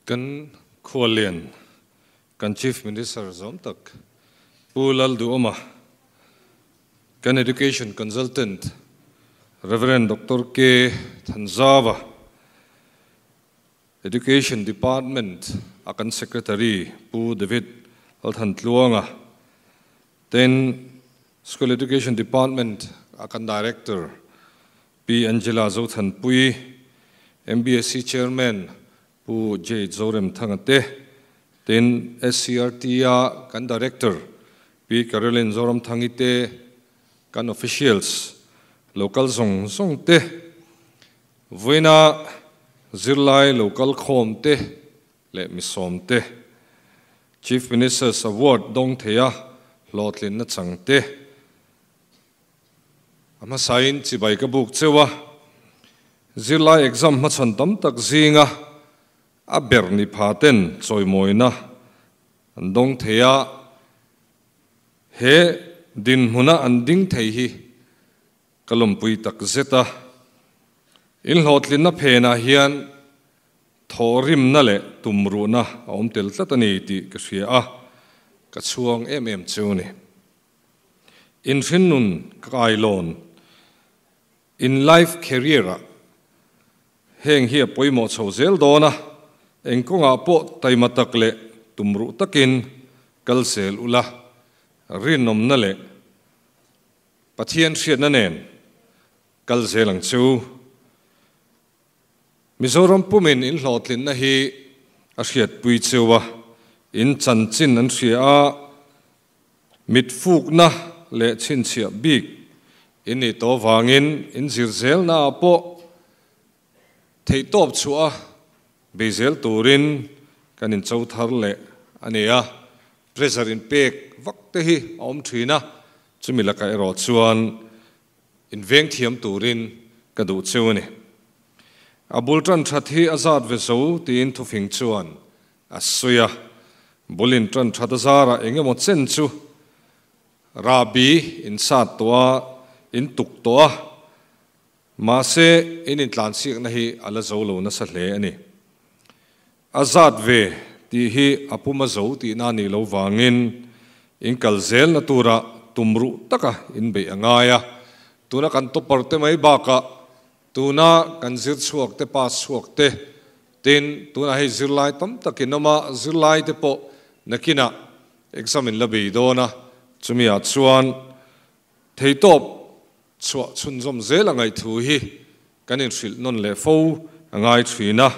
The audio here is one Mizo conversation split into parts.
Kan khuallian, kan Chief Minister zawm tak Pu Lalduhawma, kan Education Consultant Rev. Doctor K. Thanzava, Education Department a kan Secretary Pu David Lalthantluanga, Tin, School Education Department a kan Director Pi Angela Zothanpui, MBSC Chairman Pu Jade Zoremthanga te, tin SCRT a kan Director Pi Caroline Zoramthangi te, kan officials local zawng zawng te, vawiina zirlai local khawm te leh misawm te, Chief Minister's Award dawng theia hlawhtlinna chang te, A hmasain chibai ka buk cheu a, zirlai exam hmachhawn tam tak zinga a ber ni pha ten chawimawina an dawng thei a, he dinhmuna an ding thei hi ka lawmpui tak zet a. Inhlawhtlinna phenah hian thawhrimna leh tumruhna a awm tel tlat a ni tih ka hria a, ka chhuang em em cheu a ni. In hrinnun ka kailawn, in life career ah heng hi a pawimawh chho zel dawn a, eng kawngah pawh taima tak leh tumruh takin kal zel ula, rinawmna leh Pathian hriatna nen kal zel ang chu. Mizoram pumin in hlawhtlinna hi a hriatpui cheu a, in chanchin an hria a, Mit fukna leh chhinchhiah bik in nih tawh vangin in zir zelna ah pawh theihtawp chhuah a bei zel turin kan in cho thar leh a ni a, pressure in pek vak te hi a awm thin a, chumi lakah erawh chuan in veng thiam turin ka duh cheu a ni. A bul tan that hi a zat ve zo tiin thufing chuan A sawi a, bul in tan that a zarah eng emaw chen chu Rahbi in sat tawh a, in tuk tawh a, mahse in intlansiakna hi a la zo lo nasa hle a ni. A zat ve tih hi a pum a zo tihna a nih loh vangin in kal zelna tura tumruh taka in beih a ngai a, tuna kan topper te mai bakah Tuna kan zir chhuak te, pass chhuak te, tin tunah hei zirlai tam takin awm a, zirlai te pawh nakinah exam in la bei dawn a, chumi ah chuan theitawp chhuah chhunzawm zel a ngaih thu hi kan inhrilh nawn leh fo a ngai thin a.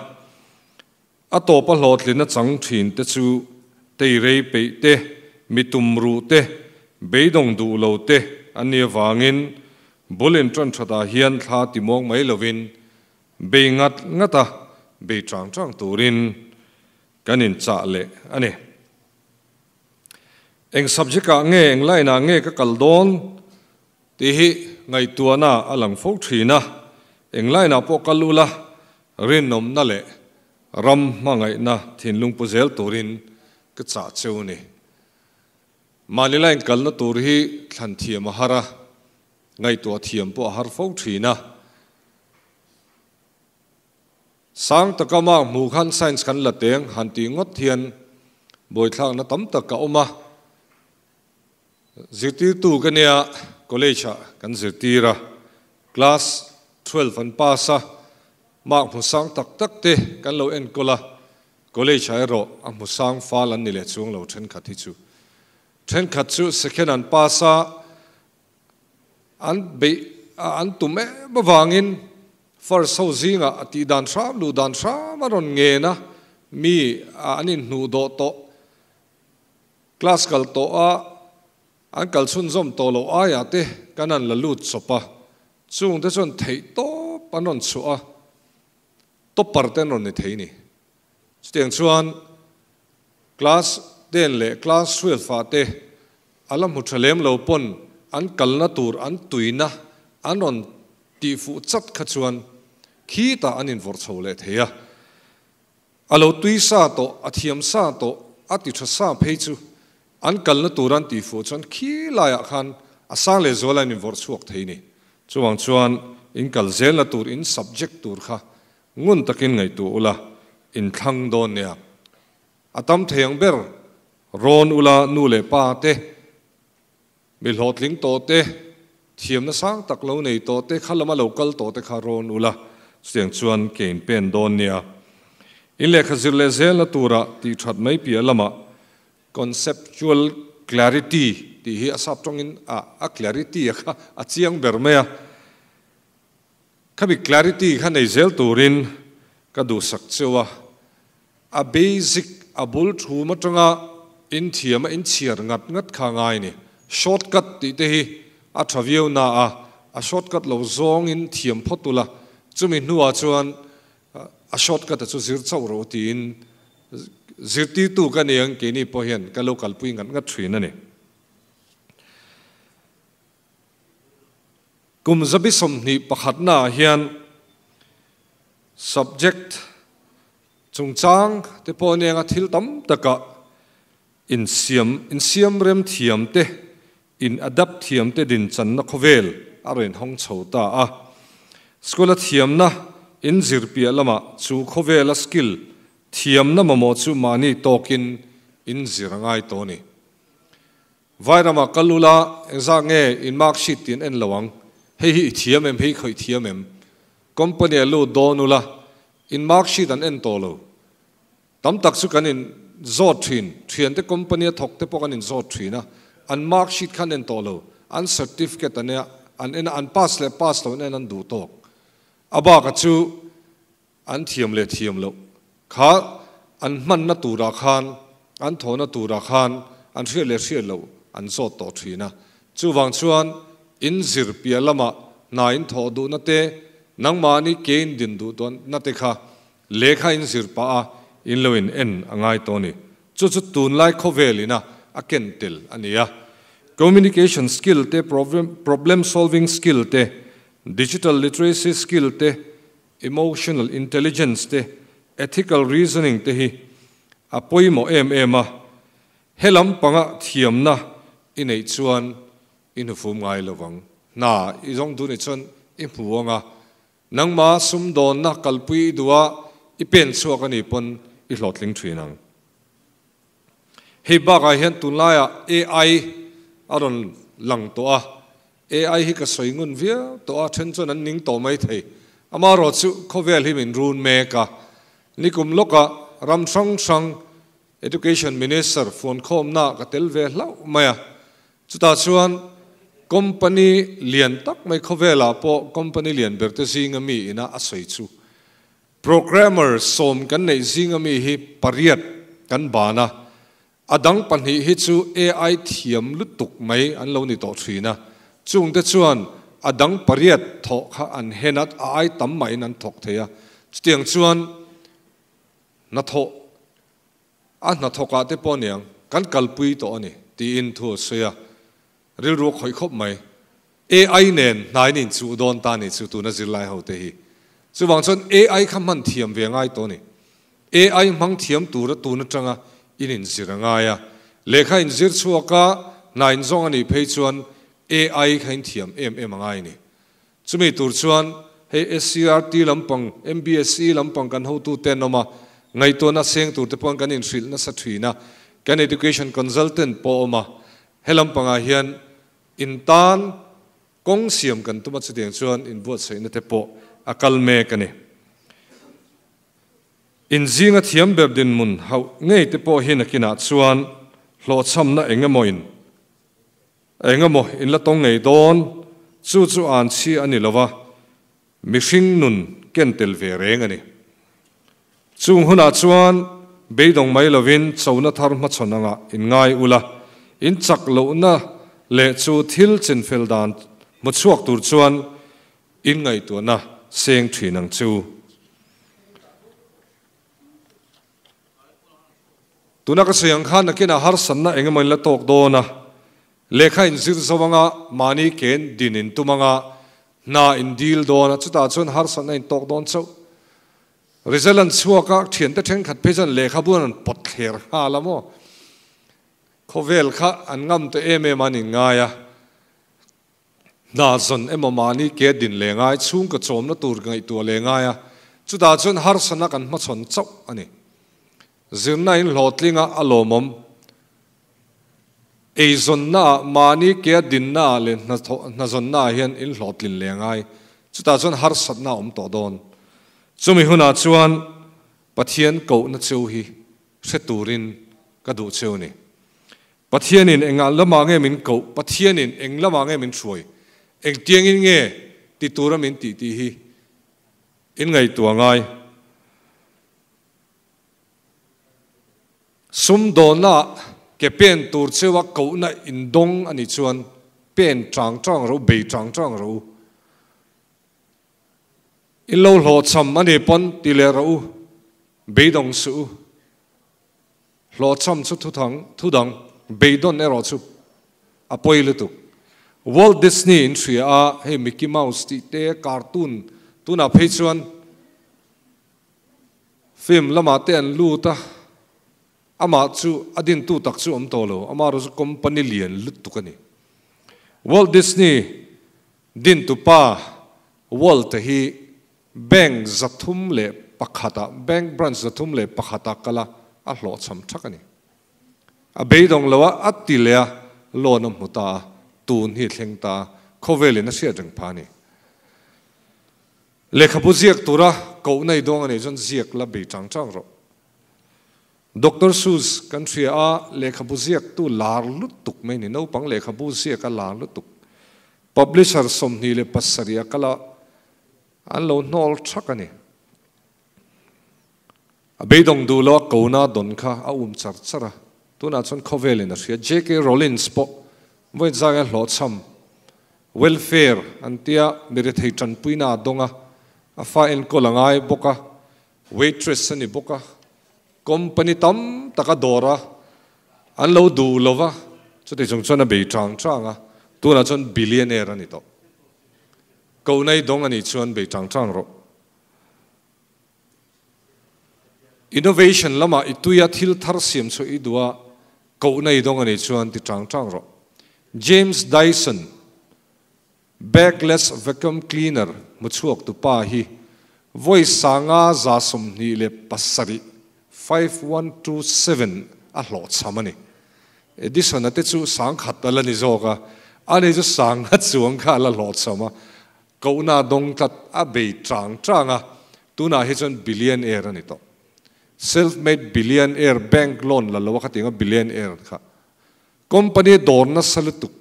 A tawpa hlawhtlin a chang thin te chu teirei peih te, mi tumruh te, beidawng duh lo te an nih avangin bul in tan thatah hian thla ti muang mai lovin bei ngat ngat a, bei chang chang turin kan inchah leh a ni. Eng subject ah nge, eng line ah nge ka kal dawn tih hi ngaihtuahna a lang fo thin a, eng line ah pawh kal ula rinawmna leh ram hmangaihna thinlung pu zel turin ka chah cheu ni. Mahni line kalna tur hi thlan thiam a har a, ngaihtuah thiam pawh a har fo thin a. Sang taka mark hmuh khan science kan la teng han tih ngawt hian buaithlakna tam tak a awm a. Zirtirtu ka nia college ah kan zirtir a, class 12 an pass a, mark hmu sang tak tak te kan lo enkawl a, college ah erawh a hmu sang fal an ni leh chuang lo thenkhat hi chu. Thenkhat chu second an pass a, An beih a an tum em avangin first ho zingah a tih dan hram luh dan hram a rawn ngen a, mi an inhnuh dawh tawh, class kal tawh a an kal chhunzawm tawh loh aiah te kan han la lut chawp a, chungte chuan theih tawp an rawn chhuah a, topper te an rawn ni thei ni. Chutiang chuan class ten leh class 12 ah te a la hmu tha lem lo pawn an kalna tur an tuina an rawn tih fuh chat kha chuan khitah an invawrh chho leh thei a. A lo tui sa tawh, a thiam sa tawh, a ti tha sa phei chu an kalna tur an tih fuh chuan khi laiah khan a sang leh zual an invawrh chhuak thei ni. Chuvang chuan in kal zelna tur in subject tur kha Ngun takin ngaihtuah ula, in thlang dawn nia. A tam thei ang ber rawn ula nu leh pa te, mi hlawhtling tawh te, thiamna sang tak lo nei tawh te, kha lama lo kal tawh te kha rawn ula, chutiang chuan ke in pen dawn nia. In lehkha zir leh zelna tura tih that mai piah lamah conceptual clarity tih hi a sap tawngin a a clarity a kha a chiang ber mai a. Khami clarity kha nei zel turin ka duhsak cheu a, a basic a bul thum atanga in thiam a in chhiar ngat ngat kha a ngai ni. Shortcut tih te hi a tha viau na a, a shortcut lo zawngin thiam phawt ula, chumi hnuah chuan a shortcut a chu zir chauh rawh u tiin zirtirtu ka ni ang keini pawh hian ka lo kalpui ngat ngat thin a ni. Kum zabi 21 naah hian subject chungchang te pawh anianga thil tam takah insiam insiam rem thiam te, in adapt thiam te dinchanna khawvel a rawn hawng chho ta a. School a thiamna in zir piah lamah chu khawvela skill thiamna mamawh chu mahni tawkin in zir a ngai tawh a ni. Vairama kal ula engzah nge in mark sheet tih an en lo ang, hei hi i thiam em, hei khawih thiam em? Company a lut dawn ula in mark sheet an en tawh lo. Tam tak chu kan in zawt thin, thiante company a thawk te pawh kan in zawt thin a, an mark sheet kha an en tawh lo, an certificate an an en a, an pass leh pass lo an en an duh tawk. A bak a chu An thiam leh thiam loh kha an hmanna turah khan, an thawhna turah khan an hriat leh hriat loh an zawt tawh thin a. Chuvang chuan in zir piah lamah hna in thawh duhna te, nangmahni ke in din duh na te kha lehkha in zir pah a in lo in en a ngai tawh a ni. Chu chu tunlai khawvel ina a ken tel a ni a. Communication skill te, problem solving skill te, digital literacy skill te, Emotional intelligence te, ethical reasoning te hi a pawimawh em em a, he lam panga thiamna i neih chuan i hnufum ngai lo vang. Hna i zawng duh nih chuan i hmu ang a, nangma sumdawnna kalpui i duh a, i pen chhuak a nih pawn i hlawhtling thin ang. Hei bakah hian tunlaiah AI a rawn lang tawh a, AI hi ka sawi ngun viau tawh a, then chuan an ning tawh mai thei. Amaherawh chu khawvel hi min run mek a, nikum lawkah ram hrang hrang Education Minister fuankhawmna ka tel ve hlauh mai a, chutah chuan company lian tak mai khawvelah pawh company lian ber te zinga mi ina a sawi chu programmer 10 kan neih zinga mi hi pariat kan ban a, A dang pahnih hi chu AI thiam lutuk mai an lo ni tawh thin a, chungte chuan a dang pariat thawh kha an hen a, a ai tam mahin an thawk thei a. Chutiang chuan hnathawh a hnathawkah te pawh aniang kan kalpui tawh a ni tiin thu a sawi a, rilru a khawih khawp mai. AI nen hnai nin chuh dawn ta ni chu tuna zirlai ho te hi. Chuvang chuan AI kha hman thiam ve ngai tawh a ni. AI hmang thiam tura tun atanga in inzir a ngai a, lehkha inzir chhuaka hna inzawng a nih phei chuan AI kha in thiam em em a ngai a ni. Chumi tur chuan hei SCERT lampang, MBSE lampang kan hotute an awm a, ngaihtuahna seng tur te pawh kan inhrilh nasa thin a, kan education consultant pawh a awm a, he lampangah hian in tan kawng siam kan tum a, chutiang chuan inbuatsaihna te pawh a kal mek a ni. In zinga thiam ber dinhmun hauh ngei te pawh hi nakinah chuan hlawhchhamna eng emaw in eng emaw in la tawng ngei dawn, chu chu an chhi a ni lo va, mihring nun ken tel ve reng a ni. Chung hunah chuan beidawng mai lovin chona thar hmachhawn angah in ngai ula, in chak lohna leh chu thil chinfel dan hmu chhuak tur chuan In ngaihtuahna seng thin ang chu. Tuna ka sawi ang khan nakinah harsatna eng emaw in la tawk dawn a, lehkha in zir zo anga mahni ken din in tum anga hna in dil dawn a, chutah chuan harsatna in tawk dawn chauh. Result an chhuak a, thiante thenkhat phei chuan lehkhabu an rawn pawt thler nghal a maw? Khawvel kha an ngam ta em em a an inngai a. Hna zawn emaw mahni ke din leh ngai, chhungkaw chawmna tur ka ngaihtuah leh ngai a. Chutah chuan harsatna kan hmachhawn chauh a ni. Zirna in hlawhtlinga a lawmawm. Eizawnnaah, mahni kea dinnaah leh hnazawnnaah hian in hlawhtlin leh a ngai. Chutah chuan harsatna a awm tawh dawn. Chumi hunah chuan Pathian kohna cheu hi hre turin ka duh cheu a ni. Pathianin engah lamah nge min koh, Pathianin eng lamah nge min hruai, engtiangin nge ti tura min tih tih hi in ngaihtuah ngai. Sumdawnnaah ke pen tur cheua kohna indawng a nih chuan pen chang chang ro, bei chang chang ro. In lo hlawhchham a nih pawn ti leh rawh u, beidawng suh u. Hlawhchham chu thuthang, thudang, beidawn erawh chu a pawi lutuk. Walt Disney in hria a, hei Mickey Mouse tih te cartoon tunah phei chuan film lamah te an lut a, amah chu a dintu tak chu awm tawh lo, amaherawh chu company lian lutuk a ni. Walt Disney dintupa Walt-a hi Bank 301-ah, Bank Branch 301-ah kal a, a hlawhchham thak a ni. A beidawng lo a, a ti leh a, loan a hmu ta a, tun hi a thleng ta a, khawvelin a hriat reng pha a ni. Lehkhabu ziak tura kohna i dawng a nih chuan ziak la bei chang chang rawh. Doctor Seuss kan hria a, lehkhabu ziaktu lar lutuk mai a ni, naupang lehkhabu ziak a lar lutuk. Publisher 27 a kal a, an lo hnawl thak a ni. A beidawng duh lo a kona dawn kha a um char char a, tunah chuan khawvelin a hria. JK Rowlings pawh vawiin zanga hlawhchham, welfare an tia, mi rethei tanpuina a dawng a, a fa enkawl a ngai bawk a, waitress a ni bawk a, company tam tak a dawr a, an lo duh lo va, chuti chung chuan a bei chang chang a, tunah chuan billionaire a ni tawh. Kohnai dawng a nih chuan bei chang chang rawh. Innovation lamah i tuia thil thar siam chhuah i duh a, kohnai dawng a nih chuan ti chang chang rawh. James Dyson, bagless vacuum cleaner hmu chhuak tu pa hi vawi 527, 5127, a hlawhchham a ni. Edison-a te chu 1000 a la ni zawk a, ani chu 500 chuang kha a la hlawhchham a, kohna dawng tlat a bei chang chang a, tunah hi chuan billionaire a ni tawh. Self-made billionaire, bank loan la lo a kha tiang a billionaire kha. Company dawr nasa lutuk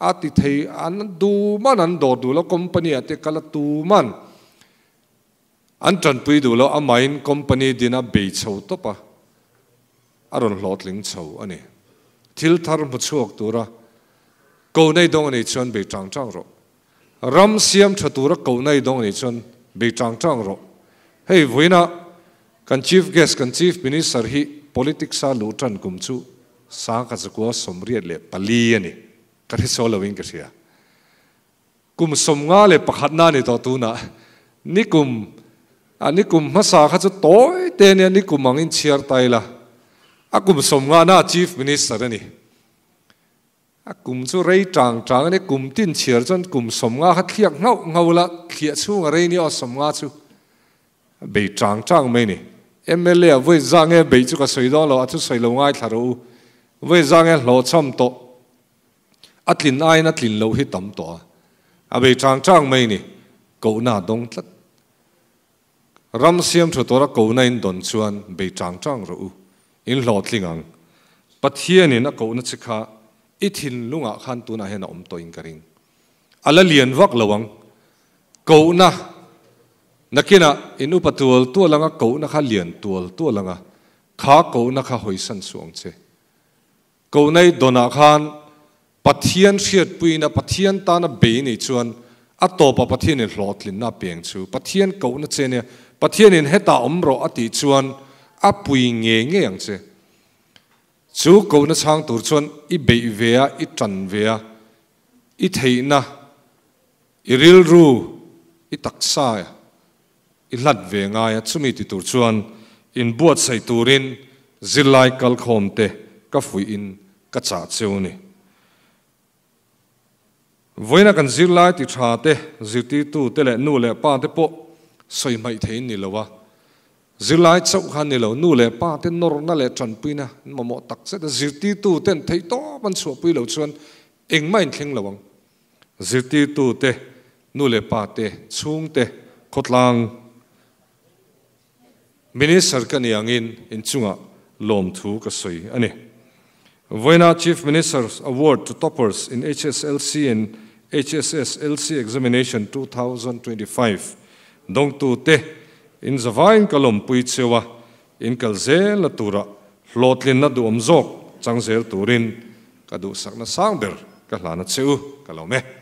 a ti thei, an duhman an dawr duh lo, company ah te kal a tuman an tanpui duh lo, amahin company din a bei chho tawp a, a rawn hlawhtling chho a ni. Thil thar hmu chhuak tura ko nei dawng a nih chuan bei chang chang rawh. Ram siam tha tura ko nei dawng a nih chuan bei chang chang rawh. Hei vawiina kan Chief Guest, kan Chief Minister hi politics a luh tan kum chu 1984 a ni. Ka hre sawi loin ka hria. Kum 51 na ni tawh tunah nikum a nikum hmasa kha chu tawi te ania nikum angin chhiar ta ila a kum 50 na Chief Minister a ni. A kum chu rei tang tang ania kum tin chhiar chuan kum 50 kha thliak nghauh nghauh la thliah chhunga rei nia aw 50 chu bei tang tang mai ni. MLA a vawi za nge bei chu ka sawi dawn lo a thusawi lo ngaithla rawh u. Vawi za nge hlawhchham tawh. A tlin aiin a tlin loh hi tam tawh a, a bei chang chang mai ni, kohna a dawng tlat. Ram siam tha tura kohna in dawn chuan bei chang chang rawh u, in hlawhtling ang. Pathianin a kohna che kha i thinlungah khan tunah hian a awm tawhin ka ring. A la lian vak lo ang. Kohna, nakinah in upa tual tual anga kohna kha lian tual tual anga, kha kohna kha hawisan suh ang che. Konei dawnah khan Pathian hriatpuina, Pathian tana bei nih chuan a tawpah Pathianin hlawhtlinna a peng chu. Pathian kohna che nia, Pathianin hetah awm rawh a tih chuan a pui ngei ngei ang che. Chu kohna chhang tur chuan i beih ve a, i tan ve a, i theihna, i rilru, i taksa, i hlat ve ngai a, chumi ti tur chuan inbuatsaih turin zirlai kalkhawm te ka fuihin ka chah cheu ni. Vawiina kan zirlai ti tha te, zirtirtu te leh nu leh pa te pawh sawi hmaih thei in ni lo a, zirlai chauh kha ni lo, nu leh pa te nawrna leh tanpuina an mamawh tak zet a, zirtirtu ten theihtawp an chhuahpui loh chuan engmah in thleng lo ang. Zirtirtu te, nu leh pa te, chhungte, khawtlang Minister ka ni angin inchungah lawmthu ka sawi a ni. Vawiina Chief Minister's Award to Toppers in HSLC and HSSLC Examination 2025 dawngtute in zavaiin ka lawmpui cheu a, in kal zel na tura hlawhtlinna duhawm zawk chang zel turin ka duhsakna sang ber ka hlana cheu ka lawm e.